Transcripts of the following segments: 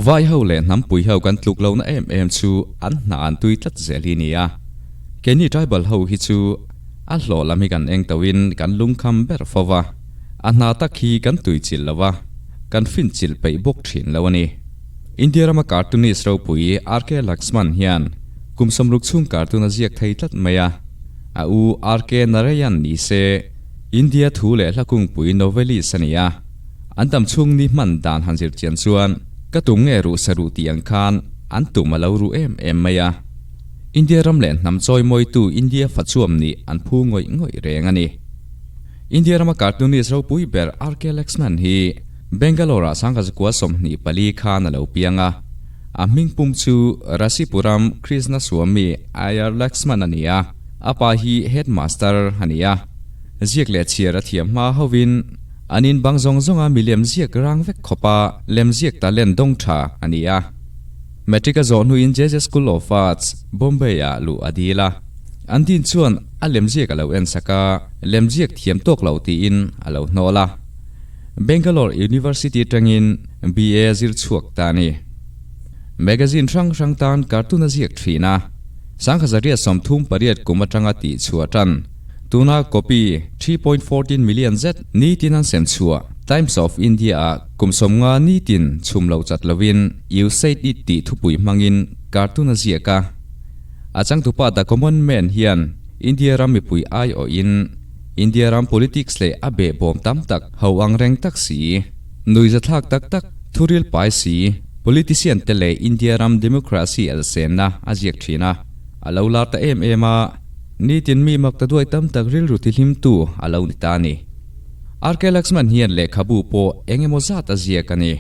Vai ho leh hnampui ho kan tluk lohna em em chu an hna an tui tlat zel hi nia. Keini tribal ho hi chu a hlawh lam hi kan eng toin kan lungkham ber fo va, a hna tak hi kan tui chilh lo va, kan fin chilh peih bawk thin lo a ni. India rama cartoonist ropui RK Laxman hian kum 60 chhung cartoon a ziak thei tlat mai a, a u RK Narayan ni se India thu leh hla kungpui novelist a ni a. An dam chhung ni hman dan han zir chian chuan ka tum nge ruh sa ruh tih ang khan an tum a lo ruh em em mai a. India ram leh hnam chawi mawitu India fachuam nih an phu ngawih ngawih reng a ni. India rama cartoonist ropui ber RK Laxman hi Bangalore-ah Sangkazakua 24 khan a lo piang a. A hming pum chu Rasipuram Krishnaswamy Iyer Laxman a ni a, a pa hi headmaster a ni a. Ziak leh chhiar a thiam hma hovin an in bang zawng zawnga mi lem ziak rang vek khawpa lem ziak talent dawng tha a ni a. Matric a zawh hnuin JJ School of Arts, Bombay-ah luh a dil a. An din chuan a lem ziak a lo en sak a, lem ziak thiam tawk lo tiin a lo hnawl a. Bangalore University atangin BA a zir chhuak ta a ni. Magazine hrang hrang tan cartoon a ziak thin a. 1938 kum atanga tihchhuah tan. Tuna copy 3.14 million zet nitin an sem chhuah Times of India-ah kum 50 nitin chhum lo chat lovin You Said It tih thupui hmangin cartoon a ziak a. A changtupa The Common Man hian India ram mipui aiawhin India ram politics leh a behbawm tam tak ho ang reng tak si, nuihzathlak tak tak, thuril pai si, politician te leh India ram democracy elsenna a ziak thin a. A lo lar ta em em a. Nitin mi mak ta duai tam tak rilru tihlimtu a lo ni ta a ni. RK Laxman hian lehkhabu pawh eng emaw zat a ziak a ni.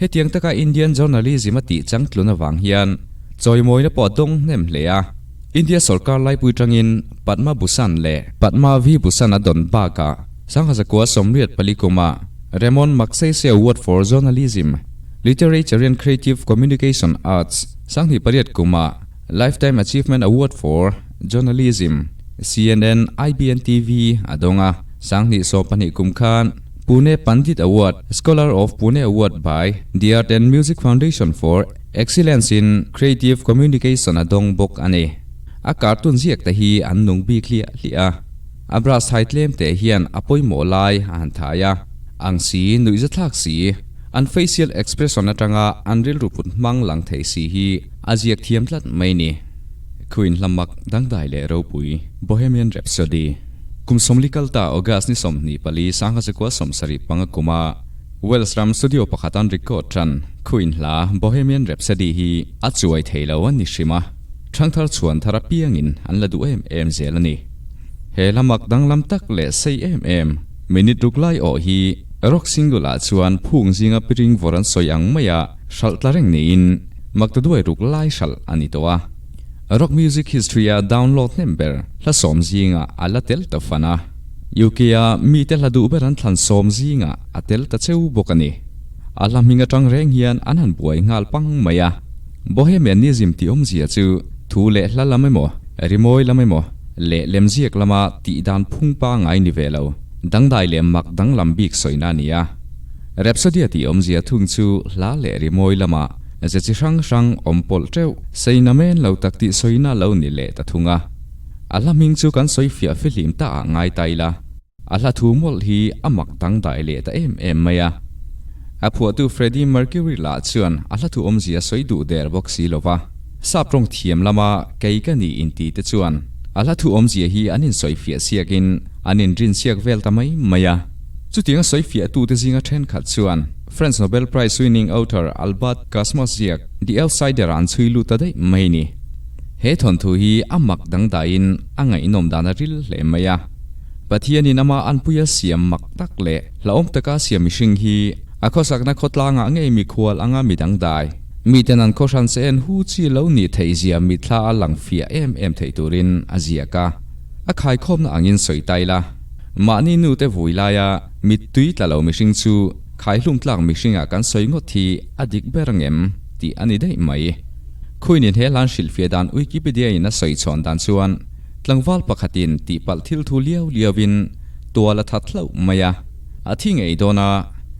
Hetiang taka Indian journalism a tih changtlun avang hian chawimawina pawh a dawng hnem hle a. India sorkar laipui tangin Padma Bhushan leh Padma Vibhushan a dawn bakah 1984 kuma Ramon Magsaysay Award for Journalism, Literature and Creative Communication Arts, 2008 kuma Lifetime Achievement Award for Journalism, CNN, IBN TV, a dawng a. 2012 kum khan Pune Pandit Award, Scholar of Pune Award by The Art and Music Foundation for Excellence in Creative Communication a dawng bawk a ni. A cartoon ziak te hi an nung bik hliah hliah a. A brush thai tlem teh hian a pawimawh lai a han thai a. Ang si, nuihzathlak si, an facial expression atanga an rilru put hmang lang thei si hi a ziak thiam tlat mai ni. Queen hlamak dangdai leh ropui, Bohemian Rhapsody. Kum 40 kal ta August ni 24 1975 kuma Wales ram studio pakhat an record tan Queen hla Bohemian Rhapsody hi a chuai thei lo a ni hrim a, thangthar chhuan thar apiangin an la duh em em zel a ni. He hlamak danglam tak leh sei em em minute ruk lai awh hi rock single ah chuan phung zinga piring vawr an sawi ang maia hralh tla reng niin Maktaduai ruk lai hralh a ni tawh a. Rock music history a download hnem ber hla 10 zingah a la tel ta fan a. UK a mite hla duh ber an thlan 10 zingah a tel ta cheu bawk a ni. A hla hming atang reng hian an han buai nghal pang mai a. Bohemianism tih awmzia chu thu leh hla lam emaw, rimawi lam emaw leh lemziak lama tih dan phung pangai ni ve lo, dangdai leh mak danglam bik sawina a ni a. Rhapsodia tih awmzia thung chu hla leh rimawi lama ze chi hrang hrang awm pawlh teuh, saina men lo tak tih sawina lo ni leh ta thung a. A hla hming chu kan sawi fiah fihlim ta ah ngai ta ila. A hla thu mawlh hi a mak dangdai leh ta em em mai a. A phuahtu Freddie Mercury lah chuan a hla thu awmzia sawi duh der bawk si lo va. Sap tawng thiam lama kei ka ni inti te chuan a hla thu awmzia hi an insawi fiah siakin an inrin siak vel ta mai mai a. Chutianga sawi fiahtute zinga thenkhat chuan French Nobel Prize winning author Albert Camus ziak The Outsider an chhui lut ta daih mai ni. He thawnthu hi a mak dangdaiin a ngaihnawm dan a ril hle mai a. Pathianin ama anpuia siam mak tak leh hlauhawm taka siam mihring hi a khawsakna khawtlangah ngei mikhual anga mi dangdai. Miten an khawhran che en hu chi lo nih theih zia mitthla a lang fiah em em theih turin a ziak a. A khaikhawmna angin sawi ta ila. Mahni nute vui laia mittui tla lo mihring chu khaihlum tlak mihringah kan sawi ngawt hi a dik ber ngem tih a ni daih mai. Khuinin he hlan hrilhfiah dan Wikipedia in a sawi chhawn dan chuan tlangval pakhatin tihpalh thil thu liau liauin Tual a that hlauh mai a, a thi ngei dawn a,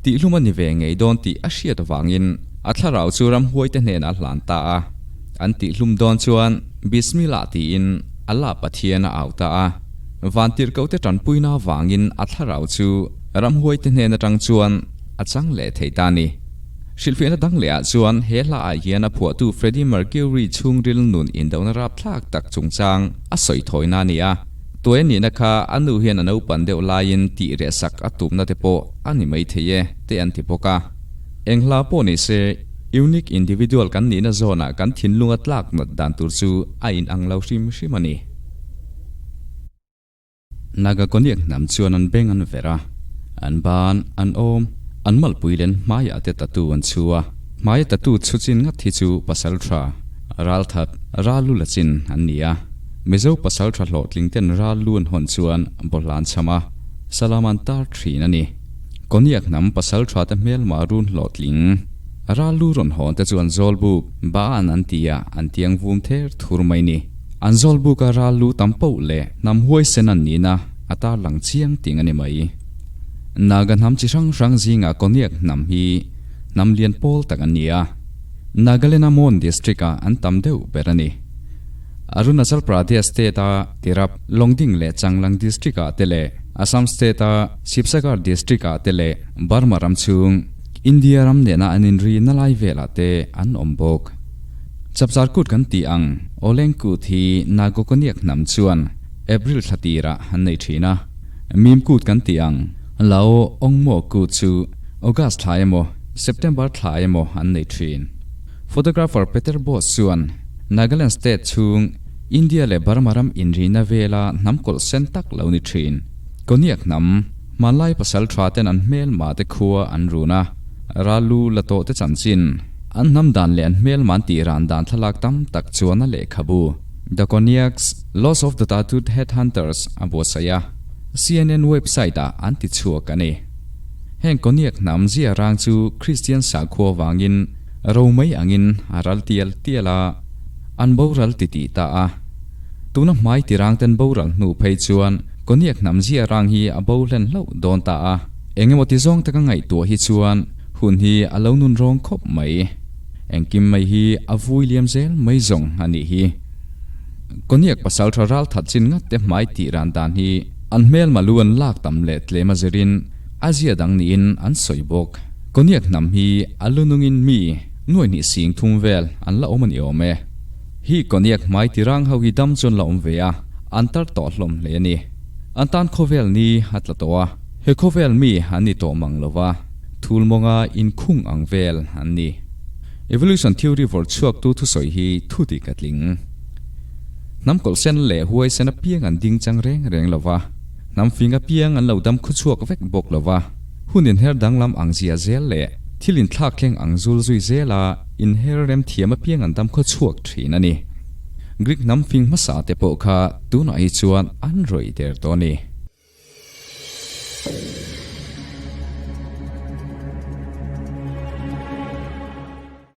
tihhlum a ni ve ngei dawn tih a hriat avangin a thlarau chu ramhuaite hnenah a hlan ta a. An tihhlum dawn chuan Bismillah tiin Allah Pathian a au ta a. Vantirhkohte tanpuina avangin a thlarau chu ramhuaite hnen atang chuan a chang leh thei ta a ni. Hrilhfiahna dang leh ah chuan he hla ah hian a phuahtu Freddie Mercury chhungril nun indona rapthlak tak chungchang a sawi thawina a ni a. Tuai a nihna kha a nu hian a naupan deuh laiin tih reh sak a tumna te pawh a ni maithei e te an ti bawk a. Eng hla pawh ni se, unique individual kan nihna zawnah kan thinlunga tlak nat dan tur chu a inang lo hrim hrim a ni. Naga Koniak hnam chuan an beng an verh a, an ban, an awm, an malpui len hmaiah te tattoo an chhu a. Hmaia tattoo chhu chin ngat hi chu pasal tha, ral that, ral lu la chin an ni a. Mizo pasal tha hlawhtling ten ral lu an hawn chuan bawlhla an cham a, salam an tar thin a ni. Koniak hnam pasal tha te hmelma run hlawhtling, ral lu rawn hawn te chuan zawlbuk, ba an an ti a, an tiang vum ther thur mai ni. An zawlbuka ral lu tam poh leh hnam huaisen an nihna a tarlang chiang ting a ni mai. Naga hnam chi hrang hrang zingah Koniak hnam hi hnam lian pawl tak an ni a, Nagaland-a Mon district-ah an tam deuh ber a ni. Arunachal Pradesh state-a Tirap, Longding leh Changlang district-ah te leh Assam state-a Sibsagar district-ah te leh Burma ram chhung, India ram nena an inri na lai velah te an awm bawk. Chapchar kut kan tih ang, Awleng kut hi Nagokoniak hnam chuan April thla tirah an nei thin a. Mim kut kan tih ang, Lao Ongmo kut chu August thla emaw, September thla emaw an nei thin. Photographer Peter Boss chuan Nagaland state chhung India leh Burma ram inrihna vela hnam kawlh sen tak lo ni thin. Koniak hnam, hmanlai pasal tha ten an hmelma te khua an run a, ral lu la tawh te chanchin, An hnam dan leh an hmelman tih ran dan thlalak tam tak chuan a lehkhabu The Konyaks, Loss of the Tattooed Headhunters a buatsaih a, CNN website ah an ti chhuak a ni. Heng Konyak hnam zia rang chu Kristian sakhua vangin ro mai angin a ral tial tial a, an boral ti tih ta a. Tuna hmai tirang ten boral hnu phei chuan Konyak hnam zia rang hi a bo hlen hlauh dawn ta a. Engemaw ti zawng taka ngaihtuah hi chuan Hun hi a lo nun rawng khawp mai. Engkim mai hi a vui liam zel mai zawng a nih hi. Koniak pasal tha ral that chin ngat te hmai tih ran dan hi an hmelma lu an lak tam leh tlem a zirin a zia dang niin an sawi bawk. Koniak hnam hi a lu nungin mi nuai hnih sing thum vel an la awm a ni awm e. Hi Koniak hmai ti rang ho hi dam chuan la awm ve a, an tar tawh hlawm hle a ni. An tan khawvel ni a tla tawh a, he khawvel mi an ni tawh mang lo va. Thul mawnga inkhung ang vel an ni. Evolution theory vawrh chhuaktu thusawi hi thu dik a tling. Hnam kawlhsen leh huaisen apiang an ding chang reng reng lo va, hnam fing apiang an lo dam khuchhuak vek bawk lo va, hun inher danglam ang zia zel leh thil inthlak thleng ang zul zui zela inher rem thiam apiang an dam khawchhuak thin a ni. Greek hnam fing hmasa te pawh kha tunah hi chuan an rawih der tawh a ni.